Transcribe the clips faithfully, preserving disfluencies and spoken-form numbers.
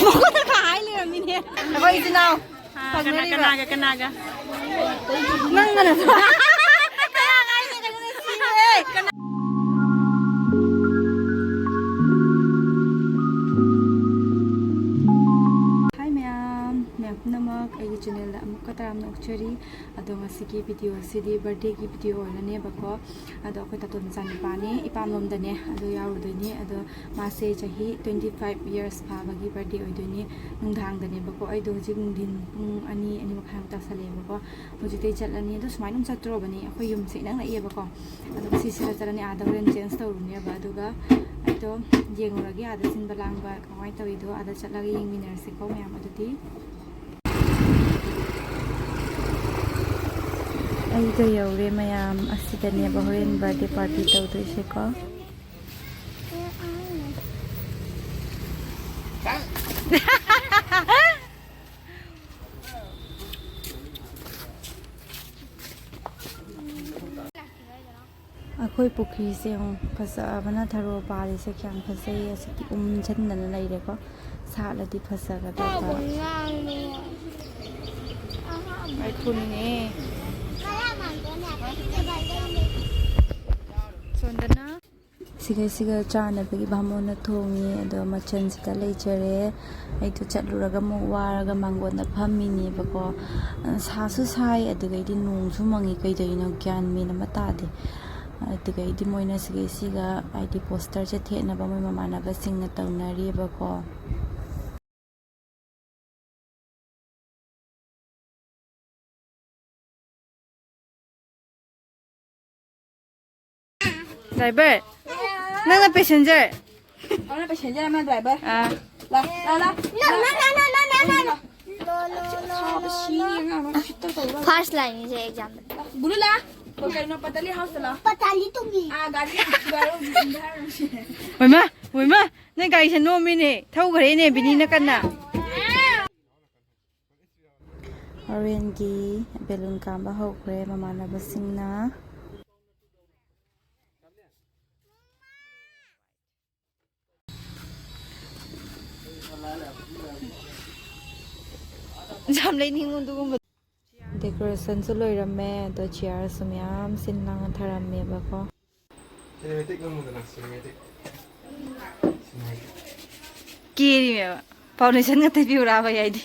ꯃꯈꯣꯏꯗ ꯈꯥ ꯍꯥꯏ ꯂꯩꯔꯝꯃꯤꯅꯦ꯫ ꯑꯩꯈꯣꯏ ꯏꯆꯤꯟ ꯏꯅꯥꯎ꯫ ꯑꯥ, ꯀꯅꯥ, ꯐꯪꯅꯔꯤꯕ꯫ ꯀꯅꯥꯒ, ꯀꯅꯥꯒ? ꯅꯪꯒ ꯅꯠꯇ꯭ꯔꯣ? ꯀꯅꯥꯒ ꯍꯥꯏꯅꯣ? ꯀꯩꯅꯣ ꯅꯨꯡꯁꯤꯌꯦ꯫ ꯀꯅꯥ- Hi ꯃꯌꯥꯝ, ꯃꯌꯥꯝ ꯄꯨꯝꯅꯃꯛ ꯑꯩꯒꯤ channelꯗ ꯑꯃꯨꯛꯀ ꯇꯔꯥꯝꯅ ꯑꯣꯛꯆꯔꯤ꯫ ꯑꯗꯣ ꯉꯁꯤꯒꯤ video ꯑꯁꯤꯗꯤ birthdayꯒꯤ video ꯑꯣꯏꯔꯅꯦꯕꯀꯣ꯫ ꯑꯗꯣ ꯑꯩꯈꯣꯏ ꯇꯥꯇꯣꯟ ꯃꯆꯥꯅꯨꯄꯥꯅꯦ, ꯏꯄꯥꯝꯂꯣꯝꯗꯅꯦ, ꯑꯗꯣ ꯌꯥꯎꯔꯨꯗꯣꯏꯅꯦ꯫ ꯑꯗꯣ ꯃꯥꯁꯦ ꯆꯍꯤ twenty five years ꯐꯥꯕꯒꯤ birthday ꯑꯣꯏꯗꯣꯏꯅꯦ꯫ ꯅꯨꯡꯗꯥꯡꯗꯅꯦꯕꯀꯣ, ꯑꯩꯗꯣ ꯍꯧꯖꯤꯛ ꯅꯨꯡꯊꯤꯟ ꯄꯨꯡ ꯑꯅꯤ, ꯑꯅꯤ ꯃꯈꯥꯏꯃꯨꯛ ꯇꯥꯁꯜꯂꯛꯑꯦꯕꯀꯣ꯫ ꯍꯧꯖꯤꯛꯇꯩ ꯆꯠꯂꯅꯤ꯫ ꯑꯗꯣ ꯁꯨꯃꯥꯏꯅ ꯑꯗꯨꯝ ꯆꯠꯇ꯭ꯔꯣꯕꯅꯦ, ꯑꯩꯈꯣꯏ ꯌꯨꯝꯁꯦ ꯏꯅꯛ ꯅꯛꯑꯦꯕꯀꯣ꯫ ꯑꯗꯣ ꯁꯤꯁꯤꯗ ꯆꯠꯂꯅꯤ, ꯑꯥꯗ ꯍꯣꯔꯦꯟ change ꯇꯧꯔꯨꯅꯦꯕ꯫ ꯑꯗꯨꯒ ꯑꯩꯗꯣ ꯌꯦꯡꯉꯨꯔꯒꯦ, ꯑꯥꯗ ꯁꯤꯟꯕ ꯂꯥꯡꯕ ꯀꯃꯥꯏꯅ ꯇꯧꯔꯤꯗꯣ ꯑꯥꯗ ꯆꯠꯂꯒ ꯌꯦꯡꯃꯤꯟꯅꯔꯁꯤꯀꯣ ꯃꯌꯥꯝ꯫ ꯑꯗꯨꯗꯤ ꯑꯩꯒ ꯌꯧꯔꯦ ꯃꯌꯥꯝ꯫ ꯑꯁꯤꯗꯅꯦꯕ ꯍꯣꯔꯦꯟ birthday party ꯇꯧꯗꯣꯏꯁꯦꯀꯣ꯫ ꯑꯩꯈꯣꯏ ꯄꯨꯈ꯭ꯔꯤꯁꯦ ꯌꯦꯡꯉꯨ, ꯐꯖꯕꯅ ꯊꯔꯣ ꯄꯥꯜꯂꯤꯁꯦ ꯀꯌꯥꯝ ꯐꯖꯩ꯫ ꯑꯁꯤꯗꯤ ꯎꯝꯖꯟꯗꯅ ꯂꯩꯔꯦꯀꯣ, ꯁꯥꯠꯂꯗꯤ ꯐꯖꯒꯗꯕ꯫ ꯃꯩꯈꯨꯅꯤꯅꯦ꯫ ꯁꯣꯝꯗꯅ ꯁꯤꯒ ꯁꯤꯒ ꯆꯥꯅꯕꯒꯤ ꯕꯥꯃꯣꯟꯅ ꯊꯣꯡꯉꯤ꯫ ꯑꯗꯣ ꯃꯆꯜꯁꯤꯗ ꯂꯩꯖꯔꯦ꯫ ꯑꯩꯗꯣ ꯆꯠꯂꯨꯔꯒ ꯑꯃꯨꯛ ꯋꯥꯔꯒ ꯃꯥꯡꯒꯣꯟꯗ ꯐꯝꯃꯤꯅꯦꯕꯀꯣ꯫ ꯁꯥꯁꯨ ꯁꯥꯏ, ꯑꯗꯨꯒꯩꯗꯤ ꯅꯣꯡꯁꯨ ꯃꯪꯉꯤ, ꯀꯩꯗꯧꯔꯤꯅꯣ ꯒ꯭ꯌꯥꯟ ꯃꯦꯟ ꯑꯃ ꯇꯥꯗꯦ꯫ ꯑꯗꯨꯒꯩꯗꯤ ꯃꯣꯏꯅ ꯁꯤꯒꯩꯁꯤꯒ ꯍꯥꯏꯗꯤ posterꯁꯦ ꯊꯦꯠꯅꯕ ꯃꯣꯏ ꯃꯃꯥꯟꯅꯕꯁꯤꯡꯅ ꯇꯧꯅꯔꯤꯕꯀꯣ꯫ Driver, ꯅꯪꯅ passenger꯫ ꯑꯃꯅ passenger, ꯑꯃꯅ driver꯫ ꯑꯥ꯫ ꯂꯥ, ꯂꯥ, ꯂꯥ꯫ No, no, no, no, no, no, no, no. ꯁꯥꯕ ꯁꯤꯅꯤ ꯑꯉꯥꯡ, ꯎꯁꯤꯠꯇ ꯇꯧꯔ꯫ First line ꯁꯦ exam ꯗ꯫ ꯂꯥ, ꯕꯨꯂꯨ ꯂꯥ꯫ ꯀꯩꯅꯣ, ꯄꯇꯂꯤ house ꯇ ꯂꯥ꯫ ꯄꯇꯥꯂꯤ ꯇꯨꯝꯃꯤ꯫ ꯑꯥ, ꯒꯥꯔꯤ, ꯒꯥꯔꯤ ꯏꯟꯙꯔ꯫ ꯑꯣꯏꯃꯥ, ꯑꯣꯏꯃꯥ, ꯅꯪ ꯒꯥꯔꯤꯁꯦ ꯅꯣꯝꯃꯤꯅꯦ꯫ ꯊꯧꯈ꯭ꯔꯦꯅꯦ ꯕꯤꯅꯤꯅ ꯀꯟꯅ꯫ ꯍꯣꯔꯦꯟꯒꯤ balloon ꯀꯥꯝꯕ ꯍꯧꯈ꯭ꯔꯦ ꯃꯃꯥꯟꯅꯕꯁꯤꯡꯅ꯫ ꯌꯥꯝ ꯂꯩꯅꯤꯡꯉꯨ ꯑꯗꯨꯒꯨꯝꯕ꯫ Decorationꯁꯨ ꯂꯣꯏꯔꯝꯃꯦ, ꯑꯗꯣ chairꯁꯨ ꯃꯌꯥꯝ ꯁꯤꯟ ꯂꯥꯡꯅ ꯊꯔꯝꯃꯦꯕꯀꯣ꯫ Cinematic ꯅꯝꯃꯨꯗꯅ, cinematic꯫ Cinematic꯫ ꯀꯦꯔꯤꯃꯦꯕ꯫ Foundationꯒ ꯇꯩꯕꯤꯕ꯭ꯔꯥꯕ ꯌꯥꯏꯗꯤ?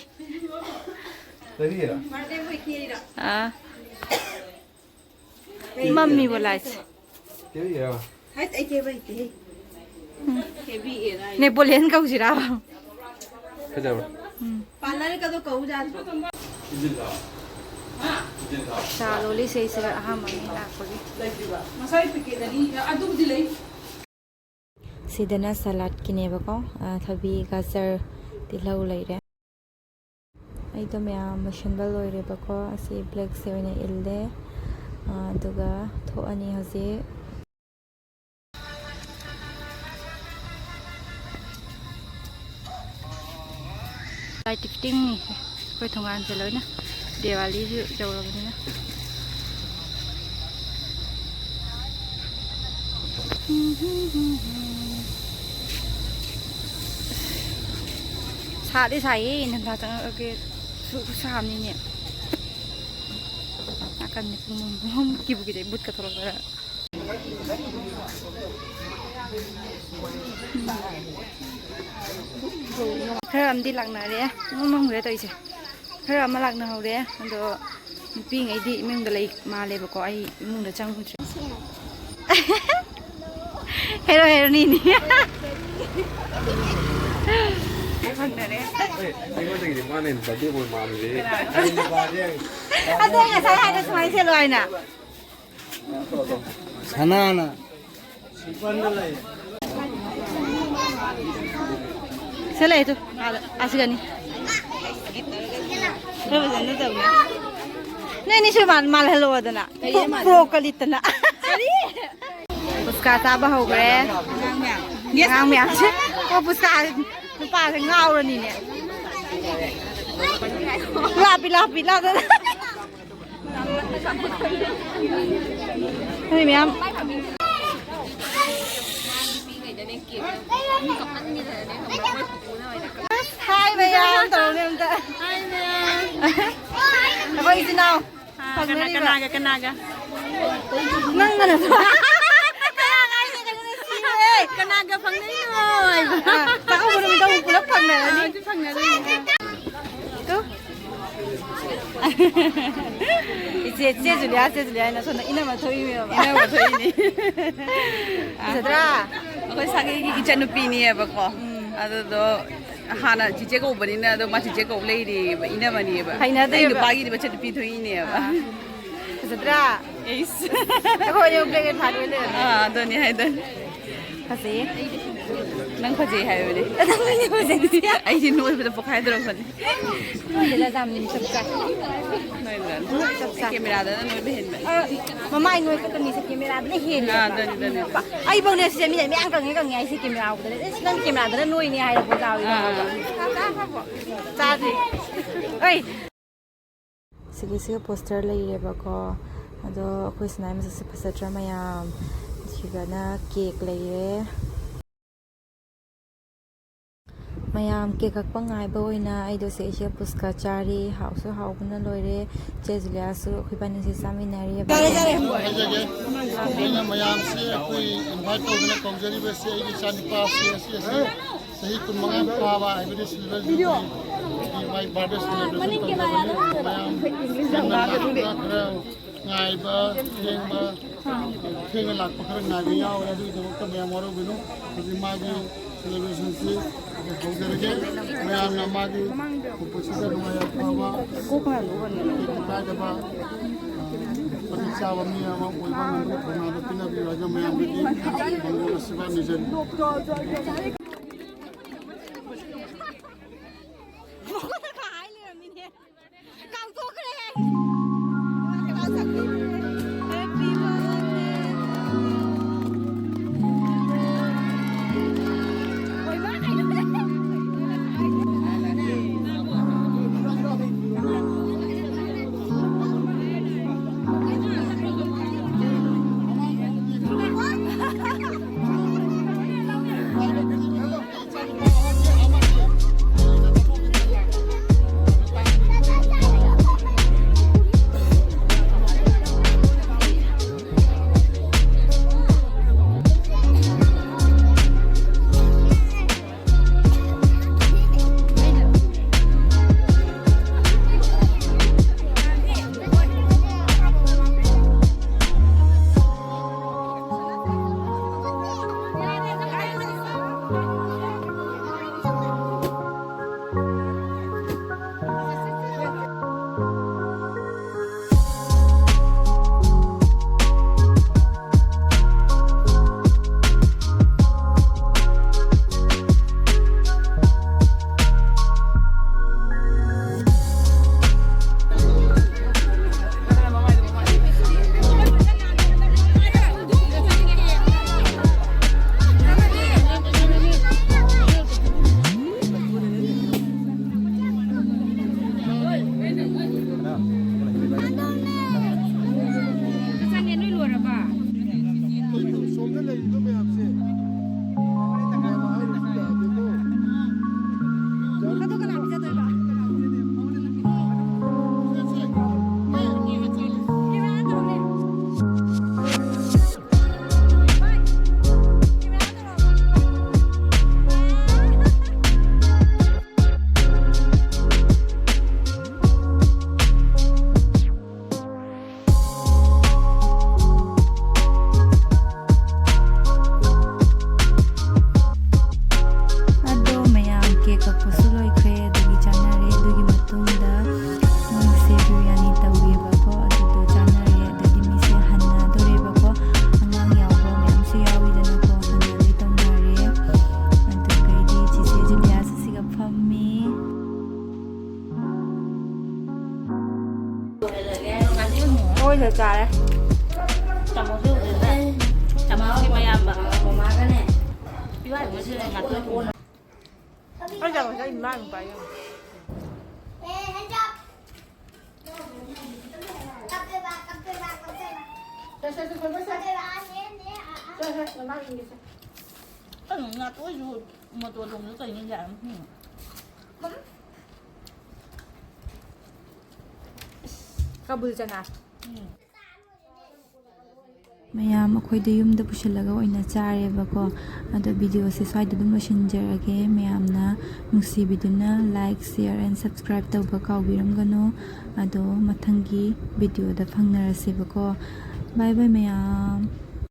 ꯇꯩꯕꯤꯒꯦꯔꯥ? ꯑꯥ꯫ ꯃꯝꯃꯤꯕꯣ lightꯁꯦ꯫ ꯀꯦꯕꯤꯒꯦꯔꯥ? ꯍꯩꯠ, ꯑꯩ ꯀꯦꯕ ꯍꯩꯇꯦꯍꯦ꯫ ꯀꯦꯕꯤꯒꯦꯔꯥ ꯍꯥꯏ꯫ Napoleon ꯀꯧꯁꯤꯔꯥꯕ? ꯐꯖꯕ꯭ꯔꯣ? ꯎꯝ꯫ Parlourꯒꯗꯣ ꯀꯧ ꯌꯥꯗ꯭ꯔꯣ? ꯆꯥ ꯂꯣꯜꯂꯤꯁꯦ ꯑꯩꯁꯤꯗ ꯑꯍꯥꯟꯕꯅꯤ ꯂꯥꯛꯄꯒꯤ꯫ ꯂꯩꯇ꯭ꯔꯤꯕ? ꯉꯁꯥꯏ packet ꯑꯅꯤ, ꯑꯗꯨꯕꯨꯗꯤ ꯂꯩ꯫ ꯁꯤꯗꯅ saladꯀꯤꯅꯦꯕꯀꯣ, ꯑ, ꯊꯕꯤ, ꯒꯖꯔ, ꯇꯤꯜꯍꯧ ꯂꯩꯔꯦ꯫ ꯑꯩꯗꯣ ꯃꯌꯥꯝ ꯂꯣꯏꯁꯤꯟꯕ ꯂꯣꯏꯔꯦꯕꯀꯣ꯫ ꯑꯁꯤ blackꯁꯦ ꯑꯣꯏꯅ ꯏꯜꯂꯦ꯫ ꯑ, ꯑꯗꯨꯒ ꯊꯣꯛꯑꯅꯤ ꯍꯧꯖꯤꯛ꯫ Light fittingꯅꯤ ꯑꯩꯈꯣꯏ ꯊꯣꯡꯒꯥꯟꯁꯦ ꯂꯣꯏꯅ꯫ ꯗꯤꯋꯥꯂꯤꯁꯨ ꯌꯧꯔꯕꯅꯤꯅ꯫ ꯁꯥꯗꯤ ꯁꯥꯏꯌꯦ, ꯏꯪꯊꯝꯊꯥ ꯆꯪꯉꯛꯑꯒꯦ ꯁꯨ ꯁꯥꯕꯅꯤꯅꯦ꯫ ꯅꯥꯀꯟꯗ ꯄꯨꯡꯃꯝ ꯄꯨꯡꯃꯝ ꯀꯤꯕꯨ ꯀꯤꯖꯩ, ꯚꯨꯠꯀ ꯊꯣꯛꯂꯛꯇꯅ꯫ ꯈꯔ ꯑꯃꯗꯤ ꯂꯥꯛꯅꯔꯦ, ꯄꯨꯡꯃꯝ ꯃꯝꯈ꯭ꯔꯦ ꯇꯧꯔꯤꯁꯦ꯫ ꯈꯔ ꯑꯃ ꯂꯥꯛꯅꯍꯧꯔꯦ, ꯑꯗꯣ ꯅꯨꯄꯤꯉꯩꯗꯤ ꯏꯃꯨꯡꯗ ꯂꯩ ꯃꯥꯜꯂꯦꯕꯀꯣ, ꯑꯩ ꯏꯃꯨꯡꯗ ꯆꯪꯉꯨꯗ꯭ꯔꯦ꯫ ꯍꯦꯔꯣ ꯍꯦꯔꯣꯅꯤꯅꯤ꯫ ꯐꯪꯅꯔꯦ꯫ ꯑꯦ, ꯑꯩꯉꯣꯟꯗꯒꯤꯗꯤ ꯃꯥꯅ ꯍꯦꯟꯅ birthday boy ꯃꯥꯜꯂꯦ꯫ ꯑꯗꯣ ꯑꯩ ꯉꯁꯥꯏ ꯍꯥꯏꯗꯣ ꯁꯨꯃꯥꯏꯅ ꯁꯦꯠꯂꯣ ꯍꯥꯏꯅ꯫ ꯁꯅꯥꯅ꯫ ꯁꯦ ꯂꯩ ꯇꯨ, ꯑꯥꯗ, ꯑꯁꯤꯒꯅꯤ꯫ ꯈꯔ ꯐꯖꯅ ꯇꯧꯅꯤ꯫ ꯅꯣꯏ ꯑꯅꯤꯁꯨ ꯃꯥꯜ-, ꯃꯥꯜꯍꯜꯂꯛꯑꯣꯗꯅ꯫ ꯐ꯭ꯔꯣꯛꯀ ꯂꯤꯠꯇꯅ꯫ ꯄꯨꯁꯀꯥ ꯆꯥꯕ ꯍꯧꯈ꯭ꯔꯦ꯫ ꯑꯉꯥꯡ ꯃꯌꯥꯝꯁꯦ꯫ ꯑꯣ, ꯄꯨꯁꯀꯥ ꯅꯨꯄꯥꯁꯦ ꯉꯥꯎꯔꯅꯤꯅꯦ꯫ ꯂꯥꯞꯄꯤ, ꯂꯥꯞꯄꯤ, ꯂꯥꯞꯄꯤ꯫ ꯅꯣꯏ ꯃꯌꯥꯝ꯫ ꯍꯥꯏ ꯃꯌꯥꯝ ꯇꯧꯔꯦ ꯑꯝꯇ꯫ ꯍꯥꯏ ꯃꯌꯥꯝ꯫ ꯑꯩꯈꯣꯏ ꯏꯆꯤꯟ ꯏꯅꯥꯎ꯫ ꯑꯥ, ꯀꯅꯥ, ꯐꯪꯅꯔꯤꯕ꯫ ꯀꯅꯥꯒ, ꯀꯅꯥꯒ? ꯅꯪꯒ ꯅꯠꯇ꯭ꯔꯣ? ꯀꯅꯥꯒ ꯍꯥꯏꯁꯦ ꯀꯩꯅꯣ ꯁꯤꯔꯦ꯫ ꯀꯅꯥꯒ ꯐꯪꯅꯩꯅꯣ? ꯑꯥ, ꯆꯥꯛꯀꯧꯕ ꯅꯨꯃꯤꯠꯇ ꯑꯃꯨꯛ ꯄꯨꯂꯞ ꯐꯪꯅꯔꯅꯤ꯫ ꯑꯥ, ꯑꯗꯨ ꯐꯪꯅꯔꯅꯤ꯫ ꯇꯨ꯫ ꯏꯆꯦ, ꯆꯦ ꯖꯨꯂꯤꯌꯥ, ꯆꯦ ꯖꯨꯂꯤꯌꯥ ꯍꯥꯏꯅ ꯁꯣꯝꯗ ꯏꯅꯝꯃ ꯊꯣꯛꯏꯅꯦꯕ꯫ ꯏꯅꯝꯃ ꯊꯣꯛꯏꯅꯤ꯫ ꯐꯖꯗ꯭ꯔꯥ? ꯑꯩꯈꯣꯏ ꯁꯥꯒꯩꯒꯤ ꯏꯆꯟꯅꯨꯄꯤꯅꯦꯕꯀꯣ꯫ ꯎꯝ꯫ ꯑꯗꯨꯗꯣ ꯍꯥꯟꯅ ꯆꯤꯆꯦ ꯀꯧꯕꯅꯤꯅ ꯑꯗꯣ ꯃꯥ ꯆꯤꯆꯦ ꯀꯧ ꯂꯩꯔꯦꯕ, ꯏꯅꯝꯃꯅꯦꯕ꯫ ꯍꯩꯅꯗꯦꯕ꯫ ꯑꯩ ꯅꯨꯄꯥꯒꯤꯗꯤ ꯃꯆꯟꯅꯨꯄꯤ ꯊꯣꯛꯏꯅꯦꯕ꯫ ꯑꯥ꯫ ꯐꯖꯗ꯭ꯔꯥ? ꯑꯩꯁ꯫ ꯑꯩꯈꯣꯏ ꯑꯅꯤ black and white ꯑꯣꯏ ꯂꯩꯔꯝꯃꯦ꯫ ꯑꯥ, ꯑꯗꯨꯅꯤ ꯍꯥꯏꯗꯣꯏꯅꯤ꯫ ꯐꯖꯩꯌꯦ꯫ ꯅꯪ ꯐꯖꯩ ꯍꯥꯏꯕꯅꯦ꯫ ꯅꯪꯅꯦ ꯐꯖꯩꯁꯦ꯫ ꯑꯩꯗꯤ ꯅꯣꯏꯕꯗ ꯄꯣꯛꯈꯥꯏꯗꯧꯔꯕꯅꯤ꯫ ꯅꯣꯏꯗꯅ ꯌꯥꯝ ꯆꯞ ꯆꯥꯏ꯫ ꯅꯣꯏꯗꯅ꯫ ꯆꯞ ꯆꯥꯏ꯫ ꯀꯦꯃꯦꯔꯥꯗꯅ ꯅꯣꯏꯕ ꯍꯦꯟꯕꯅꯦ꯫ ꯑ, ꯃꯃꯥꯏ ꯅꯣꯏ ꯈꯛꯇꯅꯤ ꯁꯦ, ꯀꯦꯃꯦꯔꯥꯗꯅ ꯍꯦꯜꯂꯦ꯫ ꯑꯥ, ꯑꯗꯨꯅꯤ, ꯑꯗꯨꯅꯤ꯫ ꯑꯩꯐꯧꯅꯦ ꯁꯤꯁꯦ ꯃꯤꯅ ꯃꯌꯥꯝ ꯀꯪꯉꯦ ꯀꯪꯉꯦ ꯍꯥꯏꯁꯦ ꯀꯦꯃꯦꯔꯥ ꯎꯕꯗꯅꯦ꯫ "ꯑꯁ, ꯅꯪ ꯀꯦꯃꯦꯔꯥꯗꯅ ꯅꯣꯏꯅꯦ" ꯍꯥꯏꯔꯛꯄ ꯌꯥꯎꯋꯦ꯫ ꯑꯥ, ꯑꯥ꯫ ꯆꯥꯗ꯭ꯔꯤ꯫ ꯑꯩ ꯁꯤꯒꯤꯁꯤꯒ poster ꯂꯩꯔꯦꯕꯀꯣ꯫ ꯑꯗꯣ ꯑꯩꯈꯣꯏ ꯁꯅꯥꯏ ꯃꯁꯛꯁꯦ ꯐꯖꯗ꯭ꯔꯥ ꯃꯌꯥꯝ? ꯁꯤꯒꯅ cake ꯂꯩꯔꯦ꯫ ꯃꯌꯥꯝ cake ꯀꯛꯄ ꯉꯥꯏꯕ ꯑꯣꯏꯅ ꯑꯩꯗꯣ ꯁꯤꯁꯦ ꯄꯨꯁꯀꯥ ꯆꯥꯔꯤ꯫ ꯍꯥꯎꯁꯨ ꯍꯥꯎꯕꯅ ꯂꯣꯏꯔꯦ꯫ ꯆꯦ ꯖꯨꯂꯤꯌꯥꯁꯨ ꯑꯩꯈꯣꯏ ꯏꯕꯥꯅꯤꯁꯦ ꯆꯥꯃꯤꯟꯅꯔꯤ꯫ ꯍꯥꯏꯖꯒꯦ꯫ ꯑꯩꯅ ꯃꯌꯥꯝꯁꯤ ꯑꯩꯈꯣꯏ invite ꯇꯧꯗꯨꯅ ꯀꯧꯖꯔꯤꯕꯁꯤ ꯑꯩꯒꯤ ꯏꯆꯥꯅꯨꯄꯥꯁꯤ ꯑꯁꯤ ꯑꯁꯤ ꯆꯍꯤ ꯀꯨꯟꯃꯉꯥ ꯐꯥꯕ ꯍꯥꯏꯕꯗꯤ silver jubilee ꯒꯤ ꯃꯥꯏ birthday celebration ꯇꯧꯖꯕꯅꯤ꯫ ꯃꯌꯥꯝ ꯊꯦꯡꯅ ꯂꯥꯛꯄ ꯈꯔ ꯉꯥꯏꯕ, ꯊꯦꯡꯕ, ꯊꯦꯡꯅ ꯂꯥꯛꯄ ꯈꯔ ꯉꯥꯏꯕ ꯌꯥꯎꯔꯦ꯫ ꯑꯗꯨꯒꯤꯗꯃꯛꯇ ꯃꯌꯥꯝ ꯋꯥꯔꯧꯕꯤꯅꯨ꯫ ꯍꯧꯖꯤꯛ ꯃꯥꯒꯤ celebration ꯁꯤ ꯍꯧꯖꯔꯒꯦ꯫ ꯃꯌꯥꯝꯅ ꯃꯥꯒꯤ ꯄꯨꯟꯁꯤꯗ ꯅꯨꯡꯉꯥꯏ ꯌꯥꯏꯐꯕ, ꯀꯥꯏꯗꯕ, ꯃꯇꯤꯛ ꯆꯥꯕ ꯃꯤ ꯑꯃ ꯑꯣꯏꯕ ꯉꯝꯕꯒꯤ ꯊꯧꯅꯥꯗꯨ ꯄꯤꯅꯕꯤꯌꯨ ꯍꯥꯏꯅ ꯃꯌꯥꯝꯗꯒꯤ ꯃꯉꯣꯟꯗ ꯑꯁꯤꯔꯕꯥꯗ ꯅꯤꯖꯔꯤ꯫ ꯀꯥꯎꯊꯣꯛꯈ꯭ꯔꯦ꯫ Happy birthday꯫ ꯁꯣꯝꯗ ꯂꯩꯔꯤꯕ ꯃꯌꯥꯝꯁꯦ ꯑꯗꯣ ꯀꯅꯥ ꯄꯤꯖꯗꯣꯏꯕ? ꯑꯗꯣ ꯃꯌꯥꯝ ꯀꯦꯛ ꯀꯛꯄꯁꯨ ꯂꯣꯏꯈ꯭ꯔꯦ, ꯑꯗꯨꯒꯤ ꯆꯥꯅꯔꯦ꯫ ꯑꯗꯨꯒꯤ ꯃꯇꯨꯡꯗ ꯃꯣꯏꯁꯦ ꯕꯤꯔꯌꯥꯅꯤ ꯇꯧꯋꯦꯕꯀꯣ, ꯑꯗꯨꯗꯣ ꯆꯥꯅꯔꯦ꯫ ꯑꯗꯒꯤ ꯃꯤꯁꯦ ꯍꯟꯅꯗꯣꯔꯦꯕꯀꯣ, ꯑꯉꯥꯡ ꯌꯥꯎꯕ ꯃꯌꯥꯝꯁꯨ ꯌꯥꯎꯋꯤꯗꯅꯀꯣ, ꯍꯟꯅꯗꯣꯏ ꯇꯧꯅꯔꯦ꯫ ꯑꯗꯨꯗꯩꯗꯤ ꯆꯤꯆꯦ ꯖꯨꯂꯤꯌꯥꯁꯨ ꯁꯤꯒ ꯐꯝꯃꯤ꯫ ꯃꯣꯏꯗ ꯆꯥꯔꯦ꯫ ꯆꯥꯃꯁꯁꯦ ꯎꯗ꯭ꯔꯤꯗ꯫ ꯆꯥꯃꯁꯁꯦ ꯃꯌꯥꯝꯕ꯫ ꯃꯃꯥꯒꯅꯦ꯫ ꯄꯤꯌꯨ ꯍꯥꯏꯕ ꯉꯁꯤ ꯉꯥꯛꯇ꯫ ꯑꯩ ꯆꯥꯃꯁꯁꯦ ꯑꯩ ꯃꯥꯏ ꯑꯃꯨꯛ ꯄꯥꯏ ꯌꯦꯡꯉꯨ꯫ ꯁꯦ, ꯁꯦ, ꯁꯦ, ꯁꯦ, ꯁꯦ꯫ ꯁꯦ, ꯁꯦ, ꯃꯃꯥ ꯌꯦꯡꯒꯦꯁꯦ꯫ ꯀꯩꯅꯣ ꯉꯥꯇꯣꯏꯁꯨ ꯃꯣꯇꯣꯔ ꯊꯣꯡꯕꯗ ꯀꯩꯅꯣ ꯌꯥꯔꯝ ꯍꯨꯝ꯫ ꯀꯕꯨꯜ ꯆꯅꯥ꯫ ꯎꯝ꯫ ꯃꯌꯥꯝ ꯑꯩꯈꯣꯏꯗ ꯌꯨꯝꯗ ꯄꯨꯁꯤꯜꯂꯒ ꯑꯣꯏꯅ ꯆꯥꯔꯦꯕꯀꯣ꯫ ꯑꯗꯣ ꯚꯤꯗꯤꯑꯣꯁꯦ ꯁ꯭ꯋꯥꯏꯗ ꯑꯗꯨꯝ ꯂꯣꯏꯁꯤꯟꯖꯔꯒꯦ꯫ ꯃꯌꯥꯝꯅ ꯅꯨꯡꯁꯤꯕꯤꯗꯨꯅ like, share and subscribe ꯇꯧꯕ ꯀꯥꯎꯕꯤꯔꯝꯒꯅꯨ꯫ ꯑꯗꯣ ꯃꯊꯪꯒꯤ ꯚꯤꯗꯤꯑꯣꯗ ꯐꯪꯅꯔꯁꯦꯕꯀꯣ꯫ Bye bye ꯃꯌꯥꯝ꯫